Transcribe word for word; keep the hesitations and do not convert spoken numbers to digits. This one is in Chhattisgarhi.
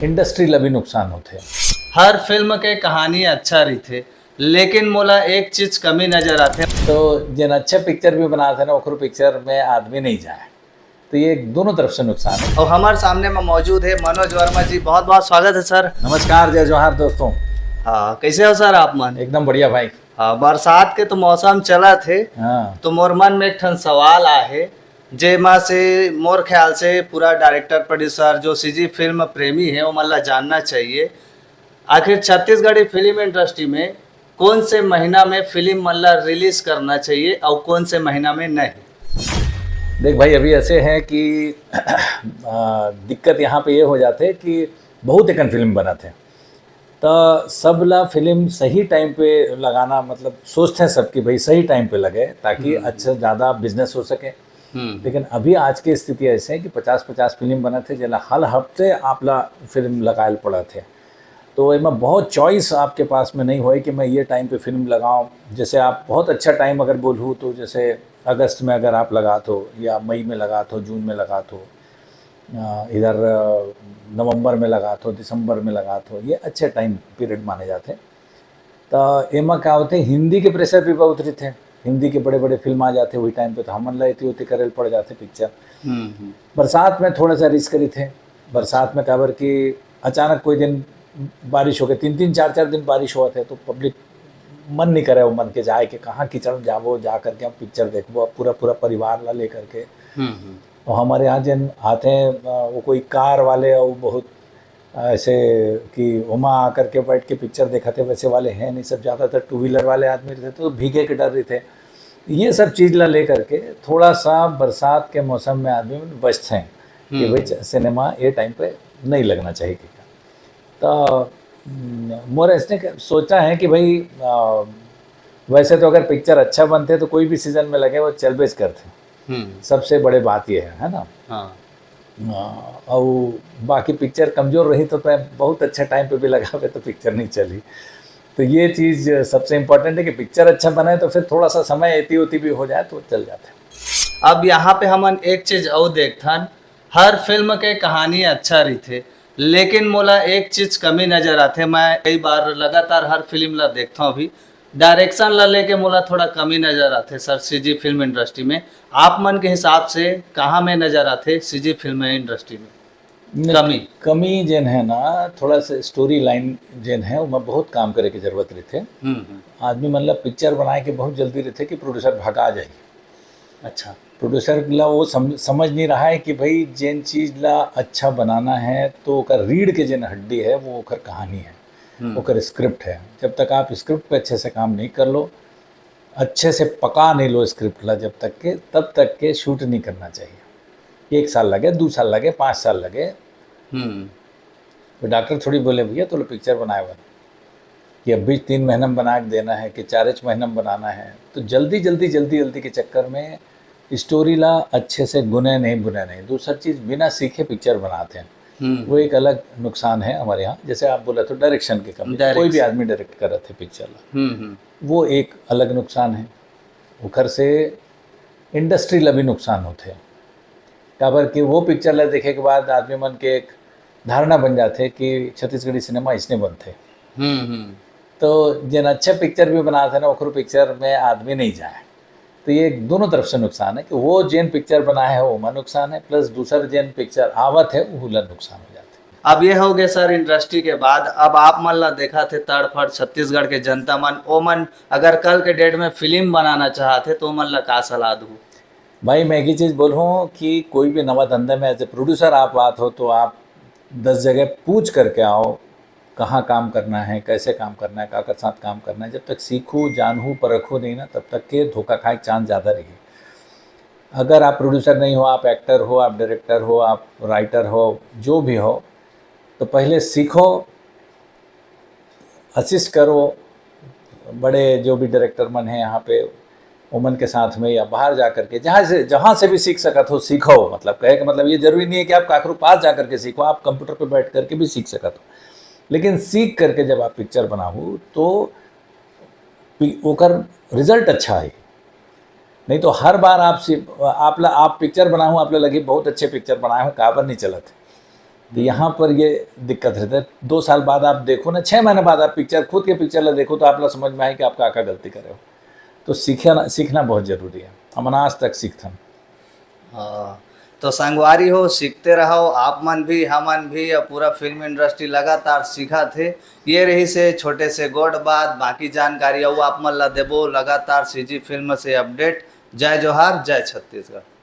इंडस्ट्री ला भी नुकसान होथे। हर फिल्म के कहानी अच्छा रहिथे, लेकिन मोला एक चीज कमी नजर आथे। तो जेन अच्छा पिक्चर भी बनाथे ना, ओखर पिक्चर में आदमी नहीं जाए, तो ये दोनों तरफ से नुकसान है। और हमारे सामने में मौजूद है मनोज वर्मा जी। बहुत बहुत स्वागत है सर। नमस्कार, जय जोहार दोस्तों। हाँ, कैसे हो सर आप मन? एकदम बढ़िया भाई। हाँ, बरसात के तो मौसम चलत हे। हाँ। तो मोर मन में एक ठन सवाल आहे, जेमा से मोर ख्याल से पूरा डायरेक्टर प्रोड्यूसर जो सीजी फिल्म प्रेमी है, वो मन ला जानना चाहिए, आखिर छत्तीसगढ़ी फिल्म इंडस्ट्री में कौन से महीना में फिल्म मन ला रिलीज करना चाहिए और कौन से महीना में नहीं? देख भाई, अभी ऐसे है कि आ, दिक्कत यहाँ पे ये हो जाथे कि बहुत एकन फिल्म बनत हे, तो सब ला फिल्म सही टाइम पे लगाना, मतलब सोचते हैं सब कि भाई सही टाइम पे लगे, ताकि हम्म। अच्छा, ज़्यादा बिजनेस हो सके। हम्म। लेकिन अभी आज की स्थिति ऐसे है कि पचास पचास फिल्म बनत हे, जेला हर हफ्ते आप ला फिल्म लगाए पड़त हे। तो एमा बहुत चॉइस आपके पास में नहीं होए कि मैं ये टाइम पे फिल्म लगाऊं। जैसे आप बहुत अच्छा टाइम अगर बोलूँ तो जैसे अगस्त में अगर आप लगात हो या मई में लगात हो, जून में लगात हो, अ, इधर, अ, नवंबर में लगात हो, दिसंबर में लगात हो, ये अच्छे टाइम पीरियड माने जाते हैं। तो एमा का होथे, हिंदी के प्रेशर भी बहुत रहिथे, हिंदी के बड़े-बड़े फिल्म आ जाथे वही टाइम पे, तो हमन ला एती ओती करे ल पड़ जाथे पिक्चर। हम्म, हम्म। बरसात में थोड़ा सा रिस्क रहिथे, बरसात में काबर कि अचानक कोई दिन बारिश हो गए, तीन तीन चार चार दिन बारिश होवत हे, तो पब्लिक मन नहीं करे वो मन के जाए के, कहाँ कीचड़ में जाबो, जा करके हम पिक्चर देखबो, अब पूरा, पूरा परिवार ला लेकर के। हम्म, हम्म। और हमारे यहाँ जिन आते हैं, अ, वो कोई कार वाले और बहुत ऐसे कि ओमा आकर के बैठ के पिक्चर देखत हे, वैसे वाले हैं नहीं, सब ज़्यादातर टू व्हीलर वाले आदमी रहिथे, तो भीगे के डर रहिथे। ये सब चीज़ ला लेकर के थोड़ा सा बरसात के मौसम में आदमी मन बचते हैं कि हम्म। भाई च-, सिनेमा ये टाइम पे नहीं लगना चाहिए। तो, हम्म, मोर ऐसने के-, सोचा है कि भाई, आ, वैसे तो अगर पिक्चर अच्छा बनथे तो कोई भी सीजन में लगे वो चलबेच करथे। हम्म। सबसे बड़े बात ये है, है ना? हाँ। आ, अउ बाकी पिक्चर कमजोर रही तो तैं बहुत अच्छा टाइम पे भी लगावे तो पिक्चर नहीं चली। तो ये चीज़ सबसे इम्पोर्टेंट है कि पिक्चर अच्छा बनाए तो फिर थोड़ा सा समय एती ओती भी हो जाए तो चल जाथे। अब यहाँ पे हमन एक चीज अउ देखथन, हर फिल्म के कहानी अच्छा रहिथे, लेकिन मोला एक चीज कमी नजर आथे। मैं कई बार लगातार हर फिल्म ला देखथंव अभी, डायरेक्शन ला लेके मोला थोड़ा कमी नजर आथे सर, सीजी फिल्म इंडस्ट्री में। आप मन के हिसाब से कहाँ में नजर आथे सीजी फिल्म इंडस्ट्री में नहीं, कमी? कमी जेन है ना, थोड़ा सा स्टोरी लाइन जेन है, ओमा बहुत काम करे के जरूरत रहिथे। हम्म, हम्म। आदमी मन ला पिक्चर बनाए के बहुत जल्दी रहिथे कि प्रोड्यूसर भगा जाए। अच्छा। प्रोड्यूसर ला वो सम-, समझ नहीं रहा है कि भाई जेन चीज ला अच्छा बनाना है तो ओकर रीढ़ के जेन हड्डी है वो ओकर कहानी है, हम्म। ओकर स्क्रिप्ट है। जब तक आप स्क्रिप्ट पे अच्छे से काम नहीं कर लो, अच्छे से पका नहीं लो स्क्रिप्ट ला, जब तक के, तब तक के शूट नहीं करना चाहिए। एक साल लगे, दो साल लगे, पाँच साल लगे, हम्म। तो डॉक्टर थोड़ी बोले, "भैया, तो लो पिक्चर बनाए वाला कि अब भी तीन महीना में बना के देना है कि चार महीना में बनाना है।" तो जल्दी, जल्दी, जल्दी, जल्दी के चक्कर में स्टोरी ला अच्छे से गुने नहीं, बुने नहीं। दूसर चीज, बिना सीखे पिक्चर बनाते हैं, हम्म। वो एक अलग नुकसान है हमारे यहाँ। जैसे आप बोला तो डायरेक्शन के कमी, कोई भी डायरेक्शन। आदमी डायरेक्ट करत हे पिक्चर ला, हम्म, हम्म। वो एक अलग नुकसान है। ओखर से इंडस्ट्री ला भी नुकसान होथे, काबर कि वो पिक्चर ला देखे के बाद आदमी मन के एक धारणा बन जाथे कि छत्तीसगढ़ी सिनेमा इसने बनथे। हम्म, हम्म। तो जेन अच्छा पिक्चर भी बनाथे ना, ओखर पिक्चर में आदमी नहीं जाए। तो ये दोनों तरफ से नुकसान है कि वो जेन पिक्चर बनाए है, ओमा नुकसान है, प्लस दूसर जेन पिक्चर आवत है, ओहू ला नुकसान हो जाथे। अब ये हो गए सर इंडस्ट्री के बात। अब आप मन ला देखत हे तड़फड़ छत्तीसगढ़ के जनता मन, ओमन अगर कल के डेट में फिल्म बनाना चाहत हे, तो ओमन ला का सलाह दू? भाई, मैं एक ही चीज़ बोलूँ कि कोई भी नवा धंधा में एज ए प्रोड्यूसर आप आत हो, तो आप दस जगह पूछ करके आओ, कहाँ काम करना है, कैसे काम करना है, काकर साथ काम करना है। जब तक सीखू, जानहू, परखू नहीं ना, तब तक के धोखा खाए के चांस ज़्यादा रही। अगर आप प्रोड्यूसर नहीं हो, आप एक्टर हो, आप डायरेक्टर हो, आप राइटर हो, जो भी हो, तो पहले सीखो, असिस्ट करो, बड़े जो भी डायरेक्टर मन हैं यहाँ पे, ओमन के साथ में या बाहर जा करके, जहाँ से, जहाँ से भी सीख सकत हो, सीखो। मतलब, कहे का मतलब ये जरूरी नहीं है कि आप काकरो पास जा करके सीखो, आप कंप्यूटर पे बैठ करके भी सीख सकत हो। लेकिन सीख करके जब आप पिक्चर बनाओ, तो पि-, ओकर रिजल्ट अच्छा है। नहीं तो हर बार आप सि-, आप ला, आप पिक्चर बनाओ, आप ला लगी बहुत अच्छे पिक्चर बनाए हो, काबर नहीं चलत है? तो यहाँ पर ये दिक्कत रहता है। दो साल बाद आप देखो ना, छः महीने बाद आप पिक्चर, खुद के पिक्चर ला देखो, तो आप ला समझ में आए कि आप का का गलती करे हो। तो सीखना, सीखना बहुत जरूरी है। हमन आज तक सीखथन। हाँ, तो संगवारी हो, सीखते रहो आप मन भी, हमन भी, और पूरा फिल्म इंडस्ट्री लगातार सीखत हे। ये रहिस हे छोटे से गोठ बात। बाकी जानकारी अउ आप मन ला देबो लगातार सीजी फिल्म से अपडेट। जय जोहार, जय छत्तीसगढ़।